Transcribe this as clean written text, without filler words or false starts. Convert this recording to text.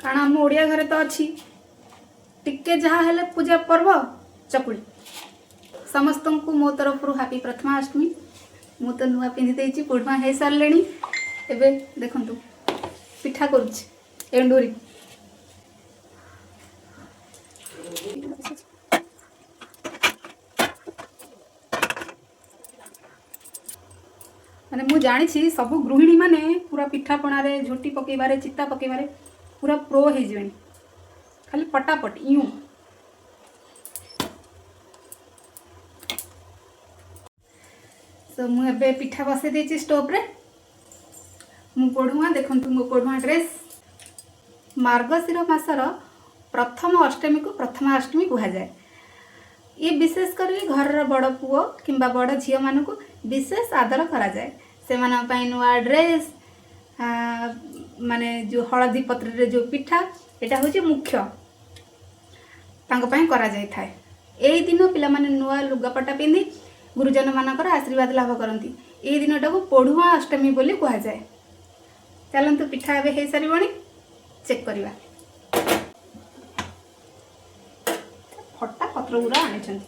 କାରଣ ଆମ ଓଡ଼ିଆ ଘରେ ତ ଅଛି ଟିକେ ଯାହା ହେଲେ ପୂଜା ପର୍ବ ଚକୁଳି। ସମସ୍ତଙ୍କୁ ମୋ ତରଫରୁ ହାପି ପ୍ରଥମାଷ୍ଟମୀ। ମୁଁ ତ ନୂଆ ପିନ୍ଧି ଦେଇଛି, ପୋଢ଼ୁଆଁ ହେଇସାରିଲେଣି। ଏବେ ଦେଖନ୍ତୁ, ପିଠା କରୁଛି ଏଣ୍ଡୁରି। ମାନେ ମୁଁ ଜାଣିଛି, ସବୁ ଗୃହିଣୀମାନେ ପୁରା ପିଠାପଣାରେ, ଝୋଟି ପକେଇବାରେ, ଚିତା ପକେଇବାରେ ପୁରା ପ୍ରୋ ହେଇଯିବେଣି। ଖାଲି ପଟାପଟ ୟୁଁ। ତ ମୁଁ ଏବେ ପିଠା ବସେଇ ଦେଇଛି ଷ୍ଟୋଭରେ। ମୁଁ ପୋଢ଼ୁଆଁ, ଦେଖନ୍ତୁ ମୋ ପୋଢ଼ୁଆଁ ଡ୍ରେସ୍। ମାର୍ଗଶିର ମାସର ପ୍ରଥମ ଅଷ୍ଟମୀକୁ ପ୍ରଥମାଷ୍ଟମୀ କୁହାଯାଏ। ଇଏ ବିଶେଷ କରି ଘରର ବଡ଼ ପୁଅ କିମ୍ବା ବଡ଼ ଝିଅମାନଙ୍କୁ ବିଶେଷ ଆଦର କରାଯାଏ। ସେମାନଙ୍କ ପାଇଁ ନୂଆ ଡ୍ରେସ୍, ମାନେ ଯେଉଁ ହଳଦୀ ପତ୍ରରେ ଯେଉଁ ପିଠା, ଏଇଟା ହେଉଛି ମୁଖ୍ୟ, ତାଙ୍କ ପାଇଁ କରାଯାଇଥାଏ। ଏଇ ଦିନ ପିଲାମାନେ ନୂଆ ଲୁଗାପଟା ପିନ୍ଧି ଗୁରୁଜନମାନଙ୍କର ଆଶୀର୍ବାଦ ଲାଭ କରନ୍ତି। ଏଇ ଦିନଟାକୁ ପୋଢ଼ୁଆଁ ଅଷ୍ଟମୀ ବୋଲି କୁହାଯାଏ। ଚାଲନ୍ତୁ, ପିଠା ଏବେ ହେଇସାରିବଣି, ଚେକ୍ କରିବା। ଫଟା ପତ୍ର ଗୁଡ଼ା ଆଣିଛନ୍ତି।